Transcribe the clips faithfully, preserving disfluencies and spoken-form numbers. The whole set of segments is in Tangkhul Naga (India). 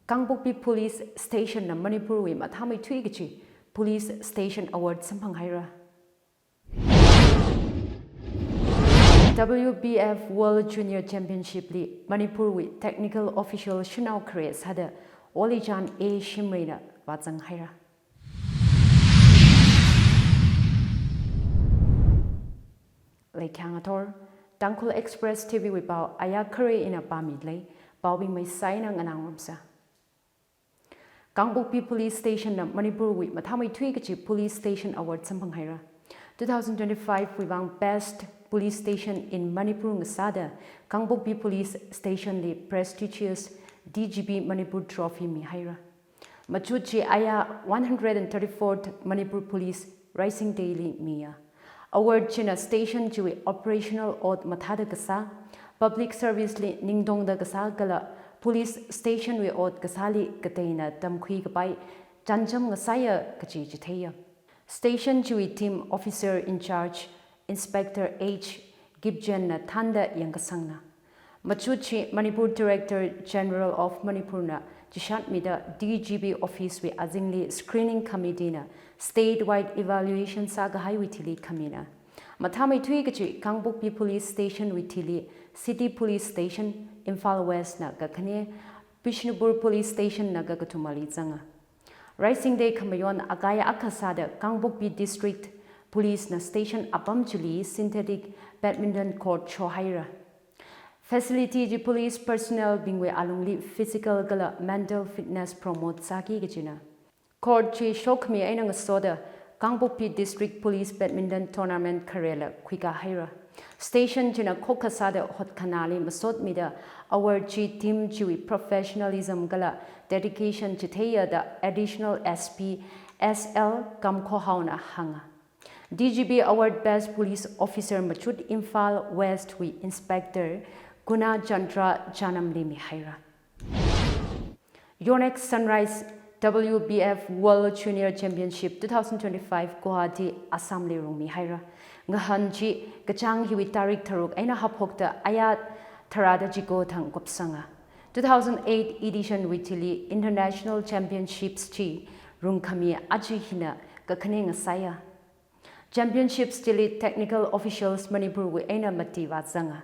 Kangpokpi Police Station na Manipur wui mathāmeithui kachi Police Station Award samphang haira. W B F World Junior Championship li Manipur wui technical official shanao khare sāda Olichan A Shimray na vāzang haira. Leikhyang athor, Tangkhul Express T V wui pao aya khare ina pāmilei, paobing maisai eina nganāngarumsa. Kangpokpi Police Station na Manipur wui mathāmeithui kachi Police Station Award samphang haira. Two thousand twenty-five wui vang Best Police Station in Manipur ngasāda Kangpokpi Police Station li prestigious D G P Manipur Trophy mihaira. Machut chi aya one hundred and thirty-fourth Manipur Police Rising Day li miya. Award china station chiwui operational ot mathāda kasā, public service li ningtongda kasā kala police station wui ot kasāli kateina tamkhui kapai chānjam ngasāya kachi chitheiya. Station chiwui team officer in charge Inspector H Gibjan na thānda yangkasangna. Machut chi Manipur Director General of Manipur na chishatmida D G P office wui azingli screening committee na statewide evaluation sākahaiwui thili khamina. Mathāmeithui kachi Kangpokpi Police Station wui thili City Police Station, Imphal West na kakhane, Bishnupur Police Station na kakathumali zanga. Rising Day khamayon akai akha sāda Kangpokpi District Police na station apam chili synthetic badminton court shohaira. Facility chi police personnel bingwui alungli physical kala mental fitness promote sāki kachina. Court chi shokhami eina ngasoda Kangpokpi District Police Badminton Tournament kharela khuikā haira. Station china khokkha sāda hotkhanāli masotmida award chi team chiwui professionalism kala dedication chitheiya da Additional S P S L Kamkhohaona hānga. D G P Award Best Police Officer machut Imphal West wui Inspector Guna Chandra Janamli mihaira. Yonex Sunrise W B F World Junior Championship two thousand twenty-five Guwahati, Assam li rungmihaira. Ngahān chi kachāng hiwui tarik tharuk eina haophokta aya tharāda chiko thang kupsanga. Two thousand eight edition wui thili International Championships chi rungkhami aja hina kakhane ngasāya. Championships chili technical officials Manipur wui eina mati vāzanga.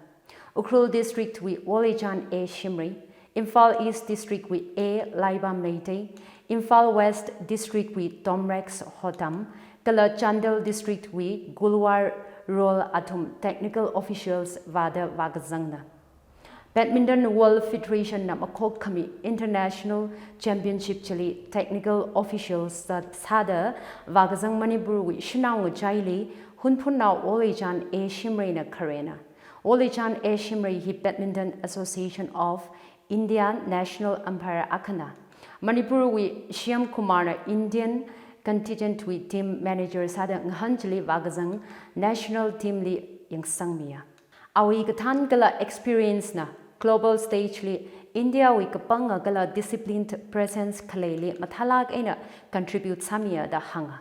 Ukhrul District wui Olichan A Shimray, Imphal East District wui A Laibam Meitei, Imphal West District wui Tomrex Hotam, kala Chandel District wui Gulwar Rol athum technical officials vāda vākazangna. Badminton World Federation na makhokkhami International Championship chili technical officials sā-, sāda vākazang Manipur wui shanao ngachaili Hunphunnao Olichan A Shimray na kharena. Olichan A Shimray hi Badminton Association of India National Umpire akhana. Manipur wui C M Kumar na Indian contingent wui team manager sāda ngahān chili vākazang national team li yangsangmiya. Awui kathān kala experience na global stage li India wui kapanga kala disciplined presence khaleili mathālāk eina contribute sāmiya da hānga.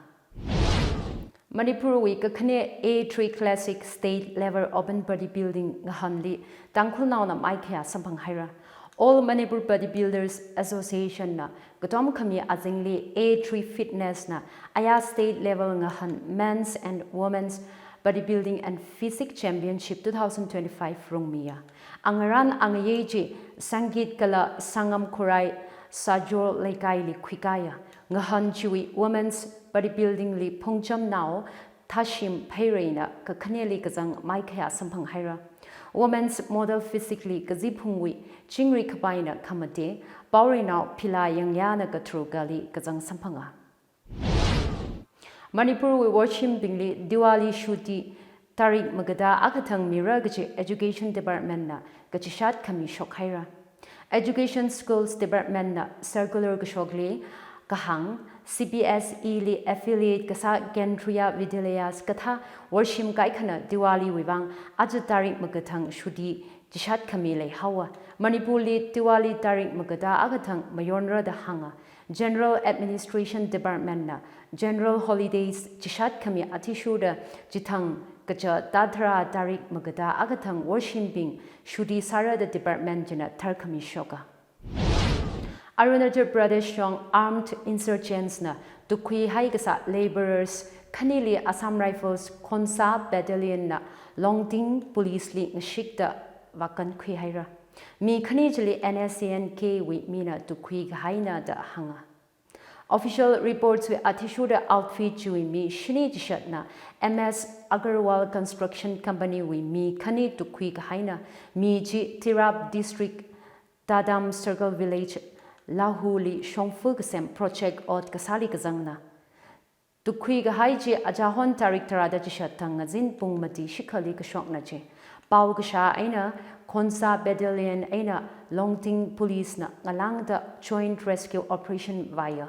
Manipur wui kakhane A three Classic State Level Open Bodybuilding ngahānli Tangkhulnaona maikhayā samphang haira. All Manipur Bodybuilders Association na katomkhami azingli A three Fitness na aya state level ngahān Men's and Women's Bodybuilding and Physique Championship two thousand twenty-five rungmiya. Angarān angayei chi Sangit kala Sangam Khurai Sajol Leikaili khuikāya. Ngahān chiwui Women's Bodybuilding li Phungchamnao Thashim Pheireina kakhaneli kazang maikhayā samphang haira. Women's Model Physique li Kaziphungwui Chingri Khapaina khamate, Paoreinao Phila Yangyana katharukali kazang samphanga. Manipur wui worshimbingli Diwali chutti tarik maga da akha thang mira kachi Education Department na kachishat khami shokhaira. Education Schools Department na circular kashokli kahāng, C B S E li affiliate kasā Kendriya Vidyalaya kathā worshim kaikhana Diwali wui vang aja tarik maga thang chutti chishat khami leihaowa. Manipur li Diwali tarik maga da akha thang mayonra da hānga. General Administration Department na General Holidays chishat khami athishurda chithang kaja tharā tarik maga da akha thang worshimbing chutti sāra da department china tharkhami shoka. Arunachal Pradesh shong armed insurgents na tukhui haikasā labourers khanili Assam Rifles Khonsa Battalion na Longding Police li ngashikta vākankhui haira. Mi khani chili N S C N K wui mina tukhui kahaina da hānga. Official reports wui athishurda outfit chiwui mi shini chishatna M S Agarwal Construction Company wui mi khani tukhui kahaina. Mi chi Tirap District Tadam Circle Village Lahu li shongfa kasem project ot kasāli kazangna. Tukhui kahai chi achahon tarik tharāda chishat thang ngazin pung mati shikhali kashokna chi. Pao kashā eina Khonsa Battalion eina Longding Police na ngalāngda joint rescue operation vāya.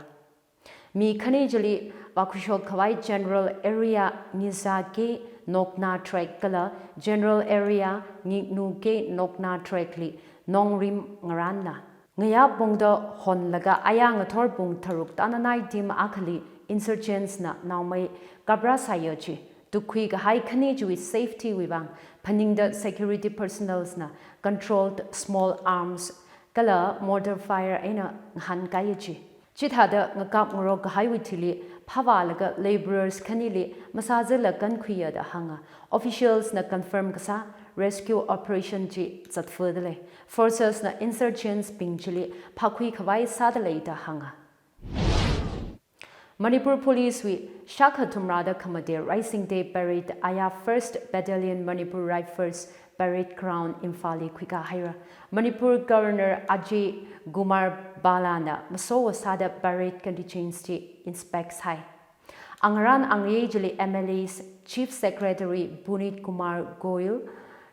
Mi khani chili vākhuishok khavai General Area Ngizā K Nokna Tract kala General Area Ngiknu K Nokna Tract li nongrim ngarānna. Ngayā pungda honlaga ayā ngathor pung tharuk tananai tim akhali insurgents na naomei kaprā sāya chi. Tukhui kahai khani chiwui safety wui vang phaningda security personnels na controlled small arms kala mortar fire eina ngahānkaiya chi. Chithāda ngakap ngarok kahaiwui thili phavālaga labourers khanili masāzala kankhuiya da hānga. Officials na confirm kasā rescue operation chi zatfada lei. Forces na insurgents bing chili phākhui khavai sāda lei da hānga. Manipur Police wui shākha thumrāda khamate Rising Day Parade aya First Battalion Manipur Rifles Parade Ground Imphal li khuikā haira. Manipur Governor Ajay Kumar Bhalla na masowa sāda parade contingents chi inspect sāi. Angarān angayei chili M L As, Chief Secretary Puneet Kumar Goel,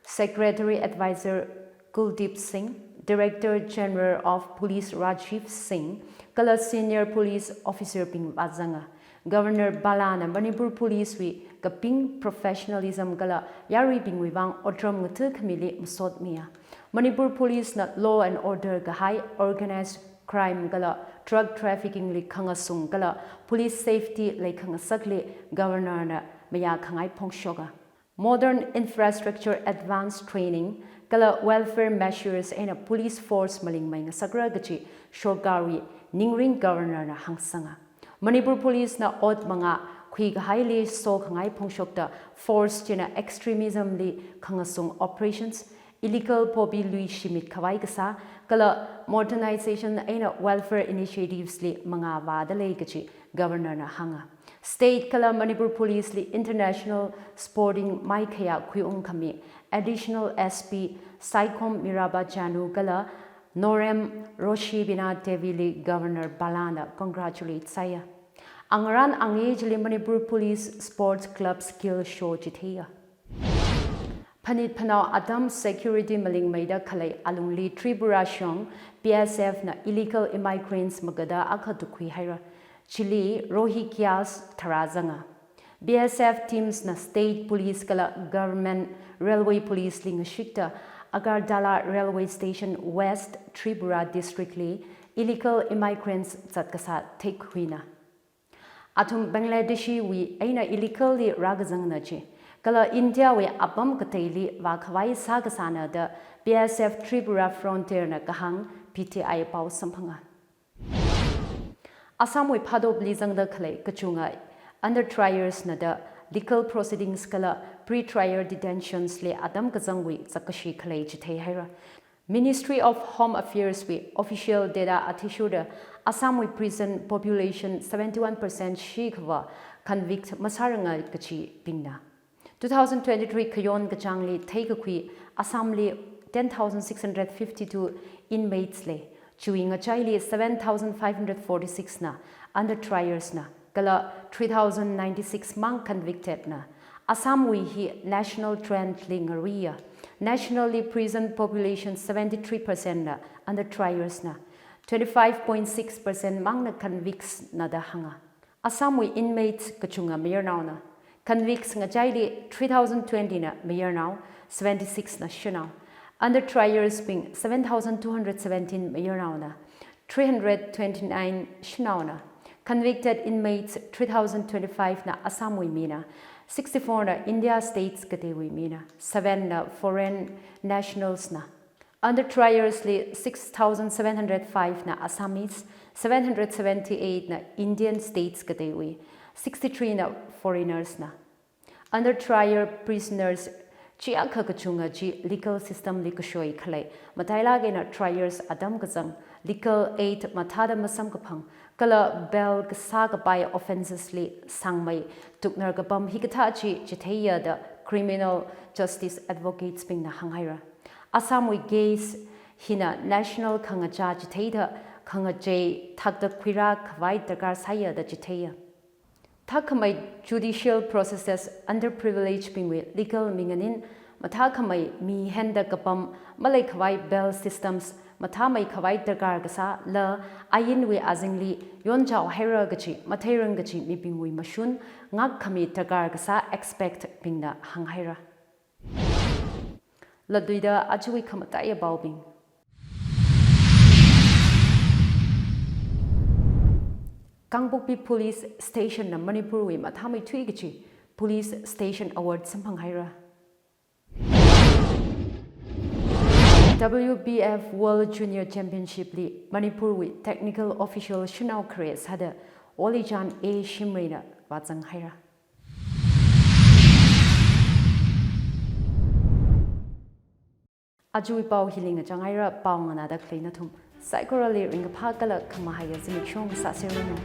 Secretary Advisor Kuldeep Singh, Director General of Police Rajiv Singh, kala senior police officer bing vāzanga. Governor Bhalla na Manipur Police wui kaping professionalism kala yaruibingwui vang otram ngatha khamili masotmiya. Manipur Police na law and order kahai, organized crime kala drug trafficking li khangasung kala police safety leikhangasakli Governor na mayā khangai phongshoka. Modern infrastructure, advanced training kala welfare measures eina police force malingmei ngasakra kachi sorkarwui ningrin Governor na hāngsanga. Manipur Police na ot mangā khui kahaili sokhangai phongshokta force china extremism li khangasung operations, illegal poppy lui shimit khavai kasā, kala modernization eina welfare initiatives li mangā vāda lei kachi Governor na hānga. State kala Manipur Police li international sporting maikhaya khuiung khami Additional S P Saikhom Miraba Chanu kala Norem Roshibina Devi li Governor Bhalla na congratulate sāya. Angarān angayei chili Manipur Police Sports Club Skill Show chitheiya. Phanit phanao atam security malingmeida khalei alungli Tripura shong B S F na illegal immigrants magada akha tukhui haira. Chili Rohingyas tharā zanga. B S F teams na state police kala government railway police li ngashikta Agartala Railway Station, West Tripura District li illegal immigrants zat kasā theikhuina. Athum Bangladeshi wui eina illegally rākazangna chi. Kala India wui apam kateili vākhavai sākasāna da B S F Tripura Frontier na kahāng P T I pao samphanga. Assam wui phadopli zangda khalei kachunga under trials na da legal proceedings kala pre-trial detentions li atam kazangwui zakkashi khalei chithei haira. Ministry of Home Affairs wui official data athishurda Assam wui prison population seventy-one percent shikhava convict masāranga kachi bingna. Two thousand twenty-three khayon kachāngli theikakhui Assam li ten thousand six hundred fifty-two inmates lei. Chiwui ngachaili seven thousand five hundred forty-six na under trials na, kala three thousand ninety-six mang convicted na. Assam wui hi national trend li ngaruiya. Nationally prison population seventy-three percent na under trials na. Twenty-five point six percent mangna convicts na da hānga. Assam wui inmates kachunga mayarnaona. Convicts ngachaili three thousand twenty na mayarnao, seventy-six na shanao. Under trials bing seven thousand two hundred seventeen mayarnaona, three hundred twenty-nine shanaona. Convicted inmates three thousand twenty-five na Assam wui mina, sixty-four na India states kateiwui mina, seven na foreign nationals na. Under trials li six thousand seven hundred five na Assamese, seven hundred seventy-eight na Indian states kateiwui, sixty-three na foreigners na. Under trial prisoners chiakha kachunga chi legal system li kashoi khalei, matailāk eina trials atam kazang, legal aid mathāda masamkaphang, kala bail kasā kapai offences li sāngmei tuknar kapam hikathā chi chitheiya da criminal justice advocates bingna hānghaira. Assamwui case hina national khangachā chitheida khangachei thakda khuirā khavai darkar sāya da chitheiya. Thakhamei judicial processes underprivileged bingwui legal minganin mathākhamei mi henda kapam malei khavai bail systems mathāmei khavai darkar kasā la ainwui azingli yonchao haira kachi matheirang kachi mibingwui mashun ngakkhami darkar kasā expect bingna hānghaira. Latluida ajawui khamataiya paobing. Kangpokpi Police Station na Manipur wui mathāmeithui kachi Police Station Award samphanghaira. W B F World Junior Championship li Manipur wui technical official shanao khare sāda Olichan A Shimray na vāzanghaira. Ajawui pao hili ngachanghaira, pao nganāda khalei nathum saikorali ringkaphā kala khamahaiya zimiksho sāseranu.